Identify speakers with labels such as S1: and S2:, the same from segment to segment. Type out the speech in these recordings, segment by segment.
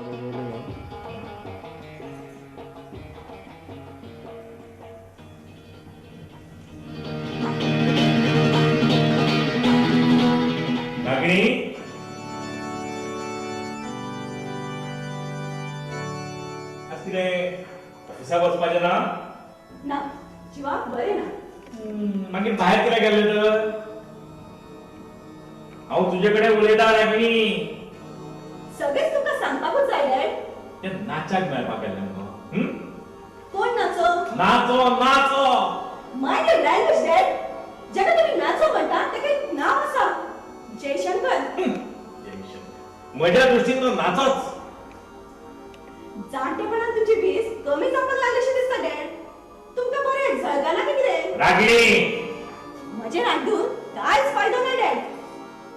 S1: रागिणी, आज कितें ऑफिसाक वचपाचें ना?
S2: ना, जिवाक बरें ना.
S1: मागीर भायर कित्याक गेल्लें तर? हांव तुजे कडेन उलयतां रागिणी.
S2: सगळेच तुका सांगपाकूच जाय डॅड.
S1: ते नाचाक मेळपाक गेल्लें मुगो.
S2: कोण नाचो?
S1: नाचो नाचो.
S2: Mind your language dad. जेका तुमी नाचो म्हणटा तेका एक नांव आसा, जयशंकर.
S1: जयशंकर म्हज्या दृश्टीन तो नाचोच.
S2: जाणटेपणान तुमची भेस कमी जावपाक लागल्याशी दिसता डॅड. तुमकां बरें जळगाना काय कितें?
S1: रागिणी,
S2: म्हजें राड्डून कांयच फायदो ना डॅड.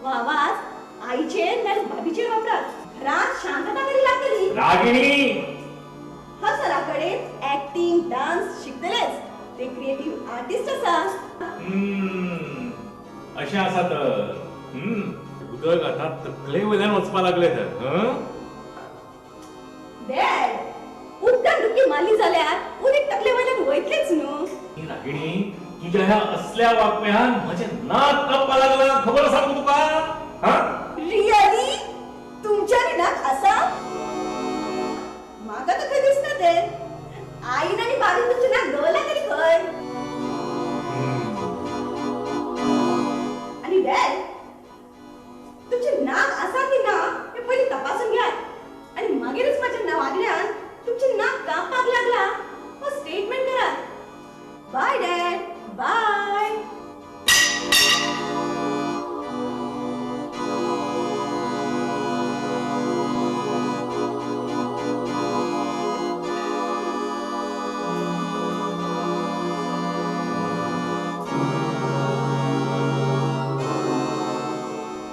S2: हो आवाज आईचेर नाल्यार भाभीचेर वापरात, घरांत शांतता तरी लागतली.
S1: रागिणी,
S2: हा सरा कडेन ऍक्टिंग डान्स शिकतलेच, ते क्रिएटिव्ह आर्टिस्ट आसा.
S1: अशें आसा तर. उदक आतां तकले वयल्यान वचपाक लागलें तर.
S2: डॅड, उदकान डुबकी मारली जाल्यार उदक तकले वयल्यान वयतलेच न्हू.
S1: रागिणी, तुज्या ह्या असल्या वागप्यान म्हजें नाक कापपाक लागलां, खबर आसा मगो तुका?
S2: रियली? तुमच्या नाक आसा? म्हाका तर खंय दिसना तें. आईन आनी बाबीन तुमचें नाक दवरलां तरी खंय? आनी डॅड, तुमचें नाक आसा की ना हें पयलीं तपासून घेयात आनी मागीरच म्हज्या वागण्यान तुमचें नाक कापपाक लागलां हो स्टेटमेंट करात. Bye dad, bye.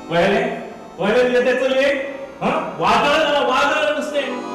S1: पळयलें पळयलें तुजें तें चलयेक? वादळ जालां, वादळ नुस्तें.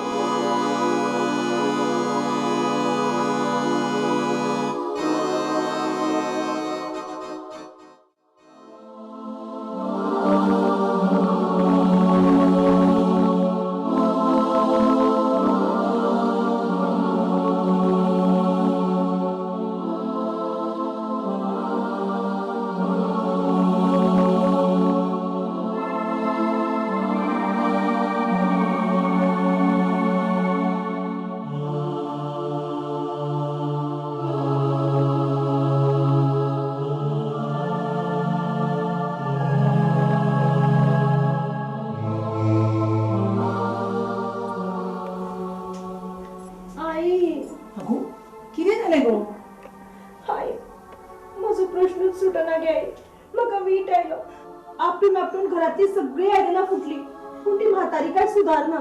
S2: घरातली सगळी आयदनां फुटली, पूण ती म्हातारी काय सुदारना.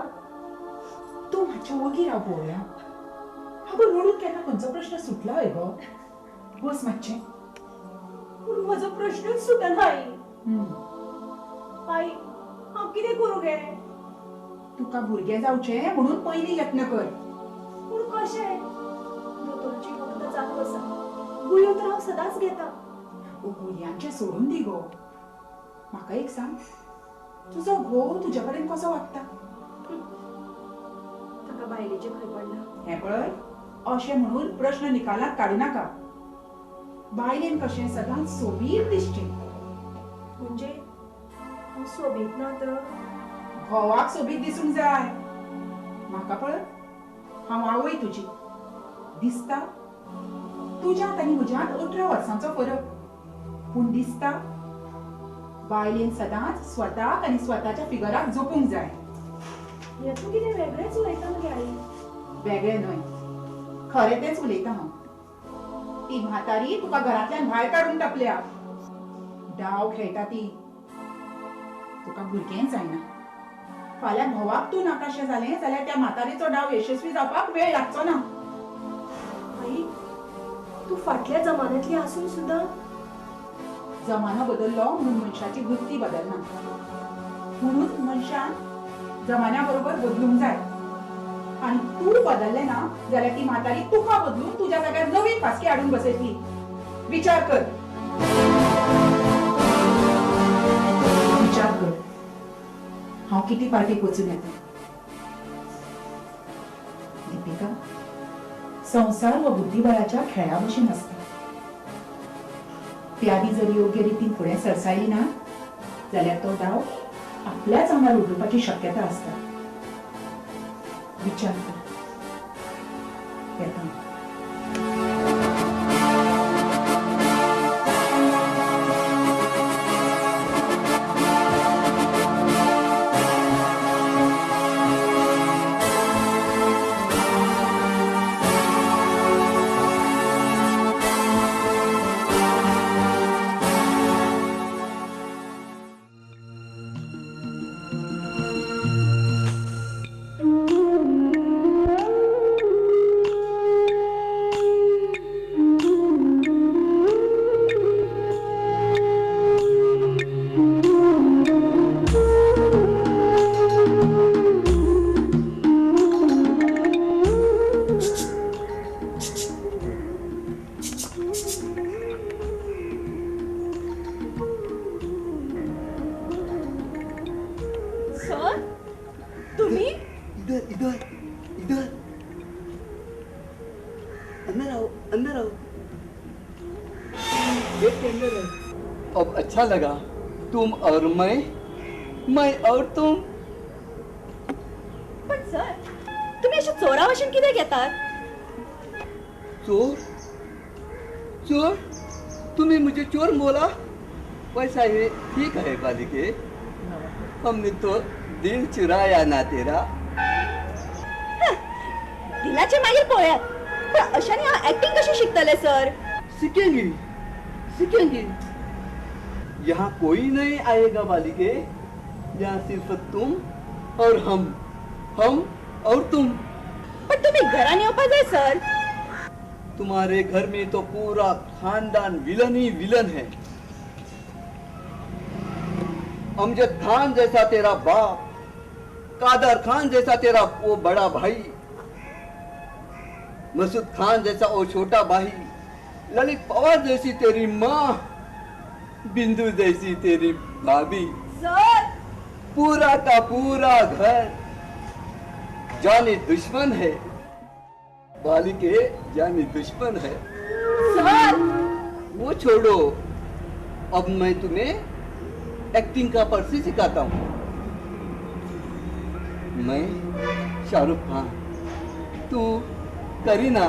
S3: तूं मातशें वगी राव पळोवया. आगो रडून केन्ना खंयचो प्रश्न सुटला हय गो? बस मातशें.
S2: पूण म्हजो प्रश्नूच सुटना आई. आई, हांव कितें करूं गे?
S3: तुका भुरगें जावचें म्हणून पयलीं यत्न कर.
S2: पूण कशें? दोतोराची वखदां चालू आसा, गुळयो तर हांव सदांच घेता.
S3: गुळयांचें सोडून दी गो. म्हाका एक सांग, तुजो घोव तुज्या कडेन कसो वागता?
S2: ताका बायलेचें खंय पडलां?
S3: हें पळय, अशें म्हणून प्रश्न निकालात काडू नाका. बायलेन कशें सदांच सोबीत दिसचें.
S2: म्हणजे हांव सोबीत ना तर?
S3: घोवाक सोबीत दिसूंक जाय. म्हाका पळय, हांव आवय तुजी. दिसता तुज्यांत आनी म्हज्यांत 18 वर्सांचो फरक, पूण दिसता बायलेन सदांच स्वताक आनी स्वताच्या फिगराक जपूंक जाय.
S2: हें तूं कितें वेगळेंच उलयता मगे आई.
S3: वेगळें न्हय, खरें तेंच उलयता हांव. ती म्हातारी तुका घरांतल्यान भायर काडून टाकल्या. डाव खेळटा ती. तुका भुरगें जायना. फाल्यां घोवाक तूं नाकाशें जालें जाल्यार त्या म्हातारेचो डाव यशस्वी जावपाक वेळ लागचो ना.
S2: आई, तूं फाटल्या जमान्यांतली आसून सुद्दां
S3: जमानो बदललो म्हणून मनशाची वृत्ती बदलना. म्हणून मनशान जमान्या बरोबर बदलूंक जाय. आनी तूं बदललें ना जाल्यार ती म्हातारी तुका बदलून तुज्या जाग्यार नवीन फास्की हाडून बसयतली. विचार कर, विचार कर. हांव किती पार्टीक वचून येता. संवसार हो बुद्धिबळाच्या खेळा भशेन आसता. प्यादी जर योग्य रितीन फुडें सरसायली ना जाल्यार तो डाव आपल्याच आंगार उडोवपाची शक्यता आसता. विचार कर. येता.
S4: अब अच्छा लगा तुम और मैं और तुम.
S2: पण सर तुम्ही अशा चोरा भशेन कित्याक येतात?
S4: चोर? चोर? तुम्हें मुझे चोर बोला? वैसा ये ठीक है बालिके, हमने तो दिल चुराया ना तेरा.
S2: दिलाचे मागीर पळयात, पण अशाने हांव ऍक्टिंग कशी शिकतले सर?
S4: शिकेंगी शिकेंगी. यहाँ कोई नहीं आएगा बालिके, यहाँ सिर्फ तुम और हम, हम और तुम.
S2: पण तुम्ही घरान येवपा जाय सर.
S4: तुम्हारे घर में तो पूरा खानदान विलन ही विलन है. अमजद खान जैसा तेरा बाप, कादर खान जैसा तेरा वो बड़ा भाई, मसूद खान जैसा वो छोटा भाई, ललित पवार जैसी तेरी माँ, बिंदु जैसी तेरी भाभी.
S2: सर
S4: पूरा का पूरा घर जानी दुश्मन है बालिके, जानी दुश्मन है.
S2: सर
S4: वो छोड़ो, अब मैं तुम्हें एक्टिंग का पर्सी सिखाता हूँ. मैं शाहरुख खान, तू करीना.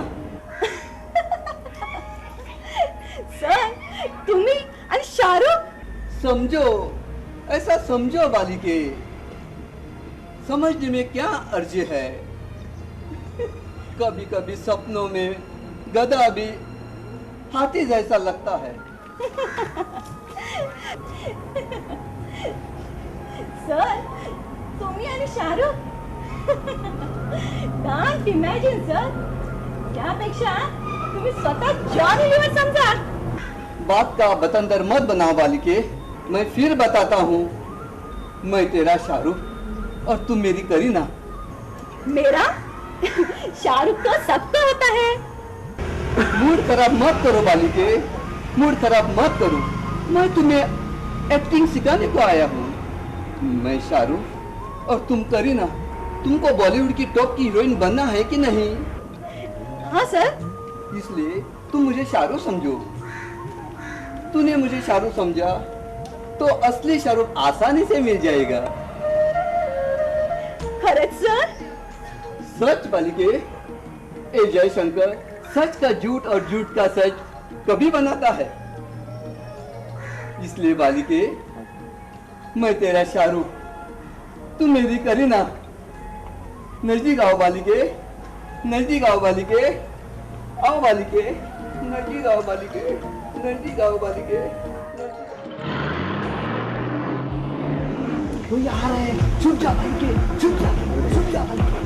S2: सर तुम्ही आणि शाहरुख?
S4: समझो, ऐसा समझो बालिके, समझने में क्या अर्ज है. कभी कभी सपनों में गधा भी हाथी जैसा लगता है.
S2: सर तुम्ही आणि शाहरुख? Can't imagine sir. त्यापेक्षा तुम्ही स्वतः जॉनी लिव्हर समजा.
S4: बात का बतंदर मत बनाओ बालिके, मैं फिर बताता हूँ. मैं तेरा शाहरुख और तुम मेरी करीना.
S2: मेरा शाहरुख तो सबका होता है.
S4: मूड खराब मत करो बालिके, मूड खराब मत करो. मैं तुम्हें एक्टिंग सिखाने को आया हूँ. मैं शाहरुख और तुम करीना. तुमको बॉलीवुड की टॉप की हीरोइन बनना है कि नहीं?
S2: हाँ सर.
S4: इसलिए तुम मुझे शाहरुख समझो. तूने मुझे शाहरुख समझा तो असली शाहरुख आसानी से मिल जाएगा.
S2: खरंच सर?
S4: सच बालिके. ए जयशंकर, सच का झूठ और झूठ का सच कभी बनाता है. इसलिए बालिके, मैं तेरा शाहरुख, तू मेरी करीना. नजदीक आओ बालिके, नजदीक आओ बालिके, आओ बालिके, नजदीक आओ बालिके, नजदीक आओ बालिके.
S5: कोई आ रहा है, छुप जा बालिके, छुप जा, छुप जा बालिके.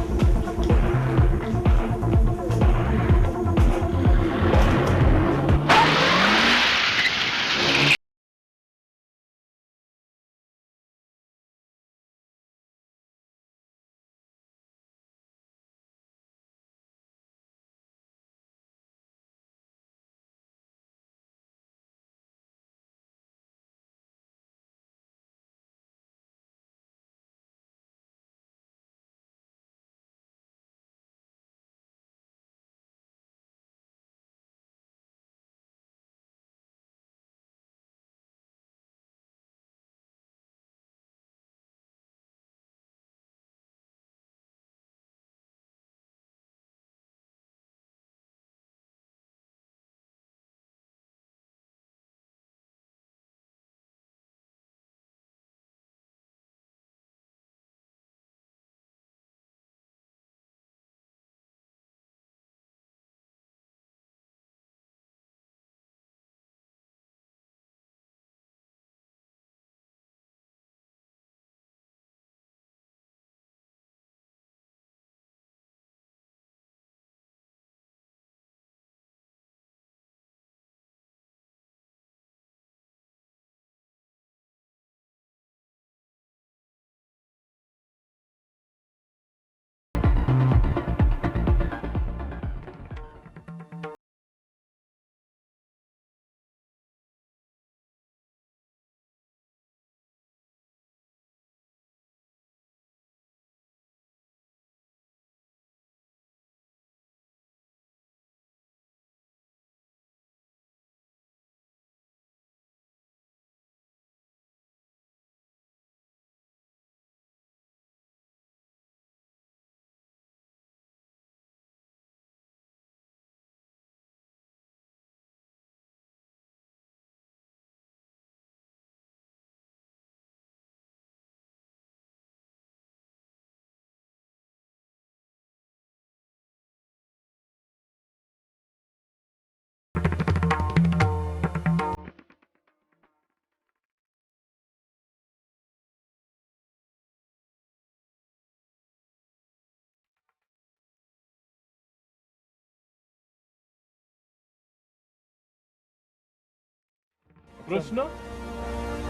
S1: प्रश्न?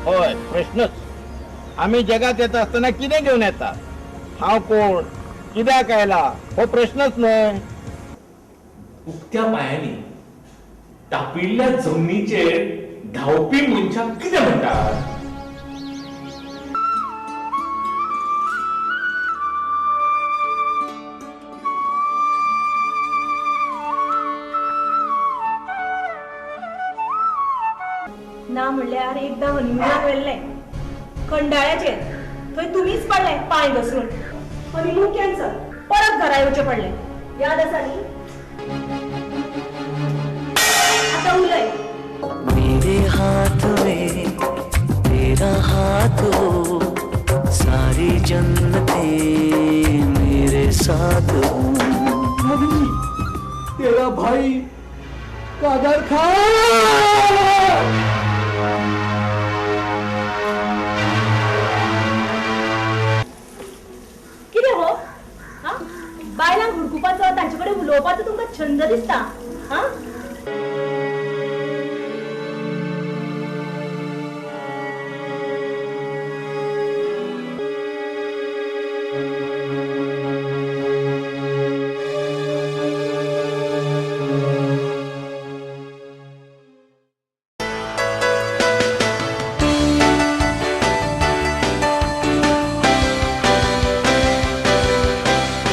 S6: हय प्रश्नच. आमी जगात येता आसतना कितें घेवन येता? हांव कोण, कित्याक आयला, हो प्रश्नच न्हय.
S1: उक्त्या पायांनी तापिल्ल्या जमनीचेर धांवपी मनशाक कितें म्हणटात?
S2: ना म्हणल्यार एकदां हनिमुनाक व्हेल्लें खंडाळ्याचेर, थंय तुमीच पडले पांय घसरून. हनिमून कॅन्सल, परत घरा येवचें पडलें. याद आसा न्ही? आतां उलय.
S7: मेरे हाथ में तेरा हाथ हो, सारी जन्नतें मेरे साथ हो.
S4: तेरा भाई कादर खान.
S2: कितें हो? हा, बायलांक हुडकुपाचो, तांचे कडेन उलोवपाचो तुमकां छंद दिसता.